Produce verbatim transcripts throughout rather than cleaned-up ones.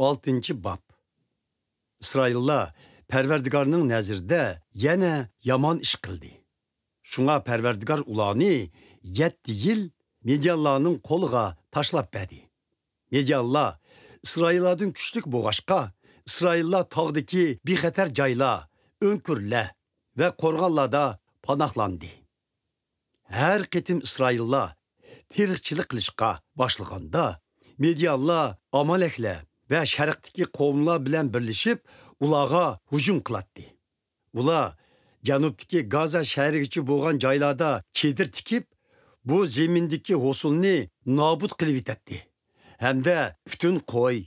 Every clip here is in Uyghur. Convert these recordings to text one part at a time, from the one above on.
ئالتىنچى باب. ئىسرائىللار پەرۋەردىگارنىڭ نەزىرىدە يەنە يامان ئىش قىلدى. شۇڭا پەرۋەردىگار ئۇلارنى يەتتە يىل مىديانلارنىڭ قولىغا تاشلاپ بەردى. مىديانلار ئىسرائىللاردىن كۈچلۈك بولغاچقا، ئىسرائىللار تاغدىكى بىخەتەر جايلار، ئۆڭكۈرلەر ۋە قورغانلاردا پاناھلاندى. ھەر قېتىم ئىسرائىللار تېرىقچىلىق قىلىشقا باشلىغاندا، مىديانلار ئامالەكلەر ۋە شەرقتىكى قوۋملار بىلەن بىرلىشىپ، ئۇلارغا ھۇجۇم قىلاتتى. ئۇلار جەنۇبتىكى گازا شەھىرىگىچە بولغان جايلاردا چېدىر تىكىپ، بۇ زېمىندىكى ھوسۇلنى نابۇت قىلىۋېتەتتى ھەمدە پۈتۈن قوي،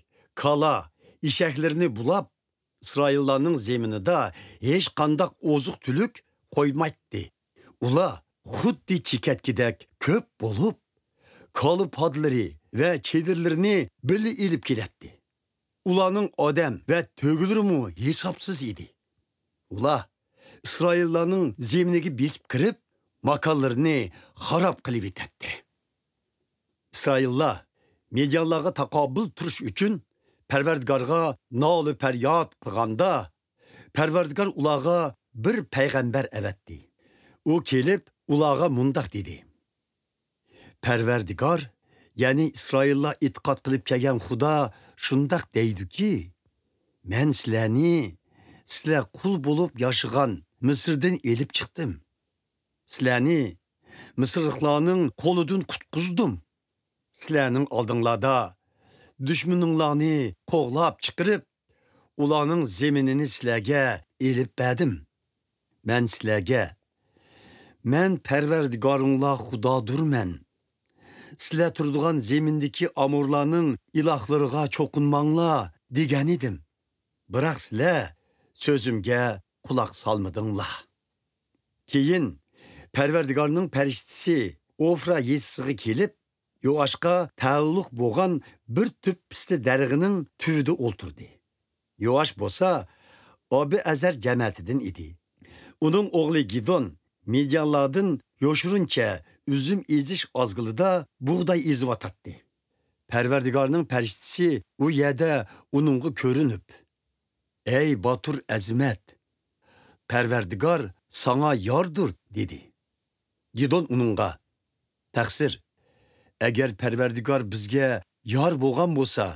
كالا، ئېشەكلىرىنى بۇلاپ، ئىسرائىللارنىڭ زېمىنىدا ھېچقانداق ئوزۇق-تۈلۈك قويمايتتى. ئۇلار خۇددى چېكەتكىدەك كۆپ بولۇپ، كالا پادىلىرى ۋە چېدىرلىرىنى بىللە ئېلىپ كېلەتتى. ئۇلارنىڭ ئادەم ۋە تۆگىلىرىمۇ ھېسابسىز ئىدى. ئۇلار ئىسرائىللارنىڭ زېمىنىگە بېسىپ كىرىپ، ماكانلىرىنى خاراب قىلىۋېتەتتى. ئىسرائىللار مىديانلارغا تاقابىل تۇرۇش ئۈچۈن پەرۋەردىگارغا نالە-پەرياد قىلغاندا، پەرۋەردىگار ئۇلارغا بىر پەيغەمبەر ئەۋەتتى. ئۇ كېلىپ، ئۇلارغا مۇنداق دېدى: پەرۋەردىگار، يەنى ئىسرائىللار ئېتىقاد قىلىپ كەلگەن خۇدا شۇنداق دەيدۇكى، مەن سىلەرنى، سىلەر قۇل بولۇپ ياشىغان مىسىردىن ئېلىپ چىقتىم. سىلەرنى مىسىرلىقلارنىڭ قولىدىن قۇتقۇزدۇم. سىلەرنىڭ ئالدىڭلاردا دۈشمىنىڭلارنى قوغلاپ چىقىرىپ، ئۇلارنىڭ زېمىنىنى سىلەرگە ئېلىپ بەردىم. مەن سىلەرگە، مەن پەرۋەردىگارىڭلار خۇدادۇرمەن. سىلەر تۇرىدىغان زېمىندىكى ئامورلارنىڭ ئىلاھلىرىغا چوقۇنماڭلار، دېگەنىدىم. بىراق سىلەر سۆزۈمگە قۇلاق سالمىدىڭلار. كېيىن پەرۋەردىگارنىڭ پەرىشتىسى ئوفرا يېزىسىغا كېلىپ، يوئاشقا تەئەللۇق بولغان بىر تۈپ پىستە دەرىخىنىڭ تۈۋىدە ئولتۇردى. يوئاش بولسا ئابىئەزەر جەمەتىدىن ئىدى. ئۇنىڭ ئوغلى گىدون مىديانلاردىن يوشۇرۇنچە ئۈزۈم ئېزىش ئازگىلىدا بۇغداي ئېزىۋاتاتتى. پەرۋەردىگارنىڭ پەرىشتىسى ئۇ يەردە ئۇنىڭغا كۆرۈنۈپ، ئەي باتۇر ئەزىمەت! پەرۋەردىگار ساڭا ياردۇر، دېدى. گىدون ئۇنىڭغا، تەقسىر، ئەگەر پەرۋەردىگار بىزگە يار بولغان بولسا،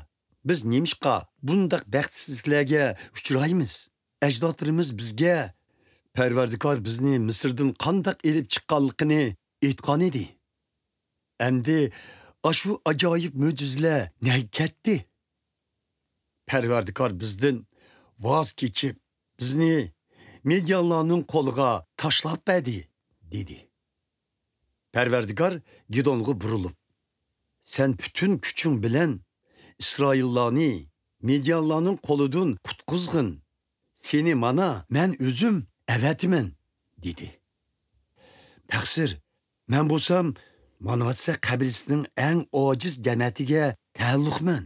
بىز نېمىشقا بۇنداق بەختسىزلىكلەرگە ئۇچرايمىز؟ ئەجدادلىرىمىز بىزگە پەرۋەردىگار بىزنى مىسىردىن قانداق ئېلىپ چىققانلىقىنى ئېيتقانىدى. ئەمدى ئاشۇ ئاجايىپ مۆجىزىلەر نەگە كەتتى؟ پەرۋەردىگار بىزدىن ۋاز كېچىپ، بىزنى مىديانلارنىڭ قولىغا تاشلاپ بەردى، دېدى. پەرۋەردىگار گىدونغا بۇرۇلۇپ، سەن پۈتۈن كۈچۈڭ بىلەن ئىسرائىللارنى مىديانلارنىڭ قولىدىن قۇتقۇزغىن. سېنى مانا مەن ئۆزۈم ئەۋەتىمەن، دېدى. تەقسىر، مەن بولسام مانۋاتسە قەبىلىسىنىڭ ئەڭ ئاجىز جەمەتىگە تەئەللۇقمەن.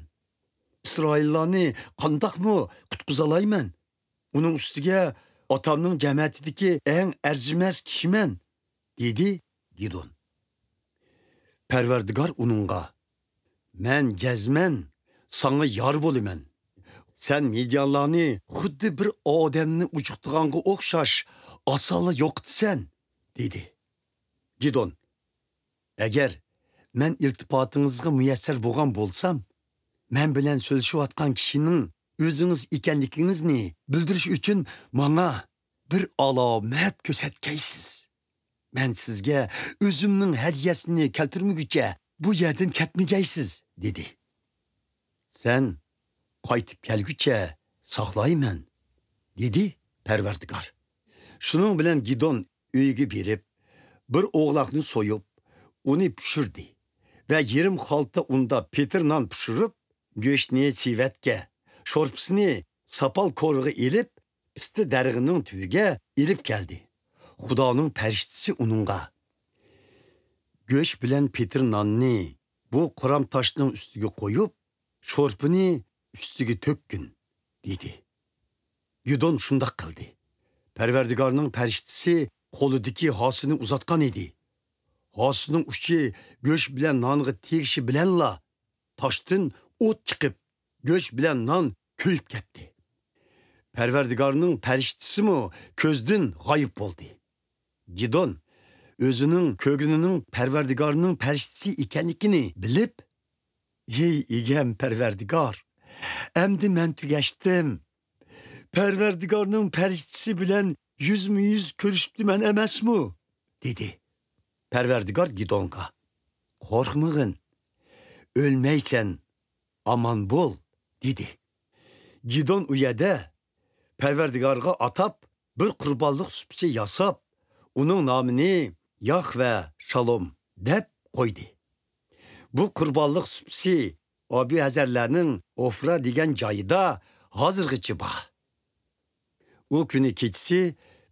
ئىسرائىللارنى قانداقمۇ قۇتقۇزالايمەن؟ ئۇنىڭ ئۈستىگە ئاتامنىڭ جەمەتىدىكى ئەڭ ئەرزىمەس كىشىمەن، دېدى گىدون. پەرۋەردىگار ئۇنىڭغا، مەن جەزمەن ساڭا يار بولىمەن. سەن مىديانلارنى خۇددى بىر ئادەمنى ئۇجۇقتىغانغا ئوخشاش ئاسانلا يوقىتىسەن، دېدى. گىدون، ئەگەر مەن ئىلتىپاتىڭىزغا مۇيەسسەر بولغان بولسام، مەن بىلەن سۆزلىشىۋاتقان كىشىنىڭ ئۆزىڭىز ئىكەنلىكىڭىزنى بىلدۈرۈش ئۈچۈن ماڭا بىر ئالامەت كۆرسەتكەيسىز. مەن سىزگە ئۆزۈمنىڭ ھەدىيەسىنى كەلتۈرمىگۈچە بۇ يەردىن كەتمىگەيسىز، دېدى. سەن قايتىپ كەلگۈچە ساقلايمەن، دېدى پەرۋەردىگار. شۇنىڭ بىلەن گىدون ئۆيىگە بېرىپ، بىر ئوغلاقنى سويۇپ، ئۇنى پىشۇردى ۋە يېرىم خالتا ئۇندا پېتىر نان پىشۇرۇپ، گۆشنى سېۋەتكە، شورپىسىنى ساپال كورىغا ئېلىپ، پىستە دەرىخىنىڭ تۈۋىگە ئېلىپ كەلدى. خۇدانىڭ پەرىشتىسى ئۇنىڭغا، گۆش بىلەن پېتىر ناننى بۇ قورام تاشنىڭ ئۈستىگە قويۇپ، شورپىنى ئۈستىگە تۆككىن، دېدى. گىدون شۇنداق قىلدى. پەرۋەردىگارنىڭ پەرىشتىسى قولىدىكى ھاسىنى ئۇزاتقان ئىدى. ھاسىنىڭ ئۇچى گۆش بىلەن نانغا تېگىشى بىلەنلا، تاشتىن ئوت چىقىپ، گۆش بىلەن نان كۆيۈپ كەتتى. پەرۋەردىگارنىڭ پەرىشتىسىمۇ كۆزدىن غايىب بولدى. گىدون ئۆزىنىڭ كۆرگىنىنىڭ پەرۋەردىگارنىڭ پەرىشتىسى ئىكەنلىكىنى بىلىپ، «ھەي ئىگەم پەرۋەردىگار، ئەمدى مەن تۈگەشتىم. پەرۋەردىگارنىڭ پەرىشتىسى بىلەن يۈزمۇ يۈز كۆرۈشۈپتىمەن ئەمەسمۇ؟» دېدى. پەرۋەردىگار گىدونغا، «قورقمىغىن، ئۆلمەيسەن، ئامان بول» دېدى. گىدون ئۇ يەردە پەرۋەردىگارغا ئاتاپ بىر قۇربانلىق سۇپىسى ياساپ، ئۇنىڭ نامىنى ياھۋە شالوم دەپ قويدى. بۇ قۇربانلىق سۇپىسى ئابىھەزەرلەرنىڭ ئوفرا دېگەن جايىدا ھازىرغىچە بار. ئۇ كۈنى كېچىسى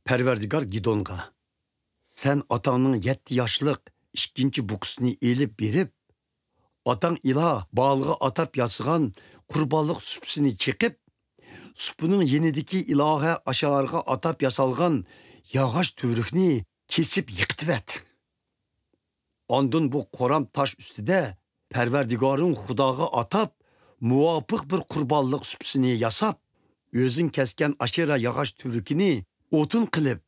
پەرۋەردىگار گىدونغا، «سەن ئاتاڭنىڭ يەتتە ياشلىق ئىككىنچى بۇقىسىنى ئېلىپ بېرىپ، ئاتاڭ ئىلاھ بائالغا ئاتاپ ياسىغان قۇربانلىق سۇپىسىنى چېقىپ، سۇپىنىڭ يېنىدىكى ئىلاھە ئاشارغا ئاتاپ ياسالغان ياغاچ تۈۋرۈكنى كېسىپ يىقىتىۋەت. ئاندىن بۇ قورام تاش ئۈستىدە پەرۋەردىگارىڭ خۇداغا ئاتاپ مۇۋاپىق بىر قۇربانلىق سۇپىسىنى ياساپ، ئۆزۈڭ كەسكەن ئاشېرا ياغاچ تۈۋرۈكىنى ئوتۇن قىلىپ،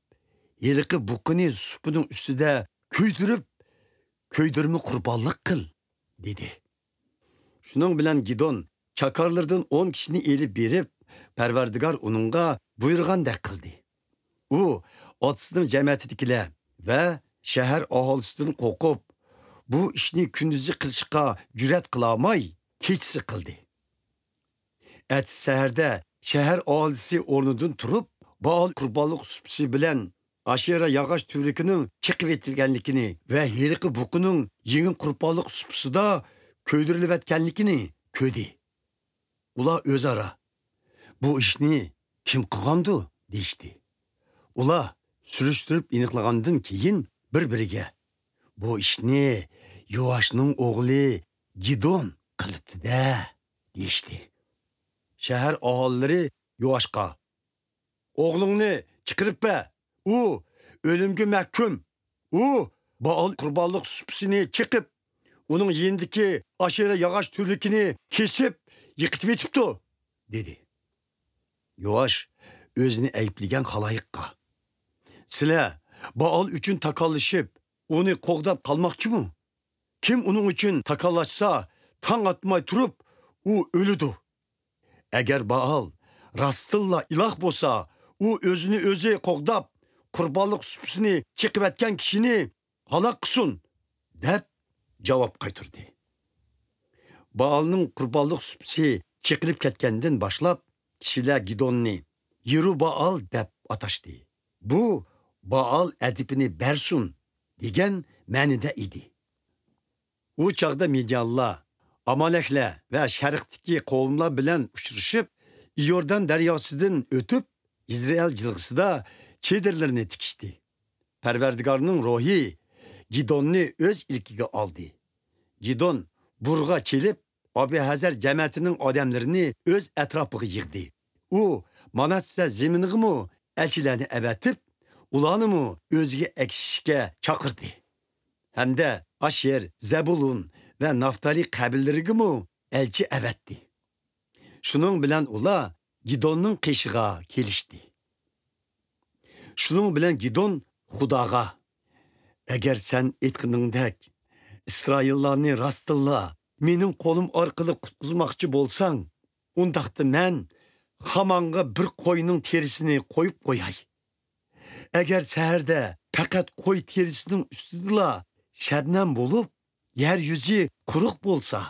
ھېلىقى بۇقىنى سۇپىنىڭ ئۈستىدە كۆيدۈرۈپ، كۆيدۈرمە قۇربانلىق قىل» دېدى. شۇنىڭ بىلەن گىدون چاكارلىرىدىن ئون كىشىنى ئېلىپ بېرىپ، پەرۋەردىگار ئۇنىڭغا بۇيرۇغاندەك قىلدى. ئۇ ئاتىسىنىڭ جەمەتىدىكىلەر ۋە شەھەر ئاھالىسىدىن قورقۇپ، بۇ ئىشنى كۈندۈزى قىلىشقا جۈرئەت قىلالماي، كېچىسى قىلدى. ئەتىسى سەھەردە شەھەر ئاھالىسى ئورنىدىن تۇرۇپ، بائال قۇربانلىق سۇپىسى بىلەن ئاشېرا ياغاچ تۈۋرۈكىنىڭ چېقىۋېتىلگەنلىكىنى ۋە ھېلىقى بۇقىنىڭ يېڭى قۇربانلىق سۇپىسىدا كۆيدۈرۈلۈۋەتكەنلىكىنى كۆردى. ئۇلار ئۆزئارا، «بۇ ئىشنى كىم قىلغاندۇ؟» دېيىشتى. ئۇلار سۈرۈشتۈرۈپ ئېنىقلىغاندىن كېيىن بىر-بىرىگە، «بۇ ئىشنى يوئاشنىڭ ئوغلى گىدون قىلىپتۇ-دە» دېيىشتى. شەھەر ئاھالىلىرى يوئاشقا، «ئوغلۇڭنى چىقىرىپ بەر، ئۇ ئۆلۈمگە مەھكۇم. ئۇ بائال قۇربانلىق سۇپىسىنى چېقىپ، ئۇنىڭ يېنىدىكى ئاشېرا ياغاچ تۈۋرۈكىنى كېسىپ، يىقىتىۋېتىپتۇ» دېدى. يوئاش ئۆزىنى ئەيىبلىگەن خالايىققا، «سىلەر بائال ئۈچۈن تاكاللىشىپ، ئۇنى قوغداپ قالماقچىمۇ؟ كىم ئۇنىڭ ئۈچۈن تاكاللاشسا، تاڭ ئاتماي تۇرۇپ ئۇ ئۆلىدۇ. ئەگەر بائال راستتىنلا ئىلاھ بولسا، ئۇ ئۆزىنى ئۆزى قوغداپ، قۇربانلىق سۇپىسىنى چېقىۋەتكەن كىشىنى ھالاك قىلسۇن» دەپ جاۋاب قايتۇردى. بائالنىڭ قۇربانلىق سۇپىسى چېقىلىپ كەتكەندىن باشلاپ، كىشىلەر گىدوننى يېرۇبائال دەپ ئاتاشتى. بۇ «بائال ئەدىپىنى بەرسۇن» دېگەن مەنىدە ئىدى. ئۇ چاغدا مىديانلار، ئامالەكلەر ۋە شەرقتىكى قوۋملار بىلەن ئۇچرىشىپ، ئىيوردان دەرياسىدىن ئۆتۈپ، ئىزرائىل جىلغىسىدا چېدىرلىرىنى تىكىشتى. پەرۋەردىگارنىڭ روھى گىدوننى ئۆز ئىلكىگە ئالدى. گىدون بۇرغا چېلىپ، ئابىھەزەر جەمەتىنىڭ ئادەملىرىنى ئۆز ئەتراپىغا يىغدى. ئۇ ماناسسە زېمىنىغىمۇ ئەلچىلەرنى ئەۋەتىپ، ئۇلارنىمۇ ئۆزىگە ئەگىشىشكە چاقىردى. ھەمدە ئاشېر، زەبۇلۇن ۋە نافتالى قەبىلىلىرىگىمۇ ئەلچى ئەۋەتتى. شۇنىڭ بىلەن ئۇلار گىدوننىڭ قېشىغا كېلىشتى. شۇنىڭ بىلەن گىدون خۇداغا، «ئەگەر سەن ئېيتقىنىڭدەك ئىسرائىللارنى راستتىنلا مېنىڭ قولۇم ئارقىلىق قۇتقۇزماقچى بولساڭ، ئۇنداقتا مەن خامانغا بىر قوينىڭ تېرىسىنى قويۇپ قوياي. ئەگەر سەھەردە پەقەت قوي تېرىسىنىڭ ئۈستىدىلا شەبنەم بولۇپ، يەر يۈزى قۇرۇق بولسا،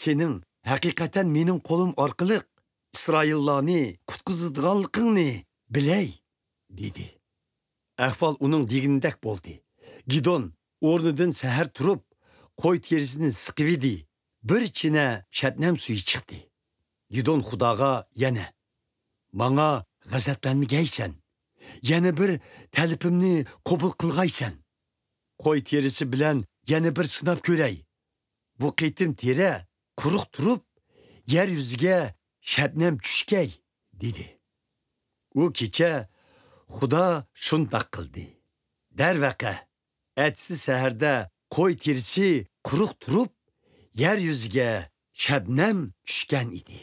سېنىڭ ھەقىقەتەن مېنىڭ قولۇم ئارقىلىق ئىسرائىللارنى قۇتقۇزىدىغانلىقىڭنى بىلەي» دېدى. ئەھۋال ئۇنىڭ دېگىنىدەك بولدى. گىدون ئورنىدىن سەھەر تۇرۇپ، قوي تېرىسىنى سىقىۋىدى. بىر چىنە شەبنەم سۈيى چىقتى. گىدون خۇداغا يەنە، «ماڭا غەزەپلەنمىگەيسەن. يەنە بىر تەلىپىمنى قوبۇل قىلغايسەن. قوي تېرىسى بىلەن يەنە بىر سىناپ كۆرەي. بۇ قېتىم تېرە قۇرۇق تۇرۇپ، يەر يۈزىگە شەبنەم چۈشكەي» دېدى. ئۇ كېچە خۇدا شۇنداق قىلدى. دەرۋەقە، ئەتىسى سەھەردە قوي تېرىسى قۇرۇق تۇرۇپ، يەر يۈزىگە شەبنەم چۈشكەن ئىدى.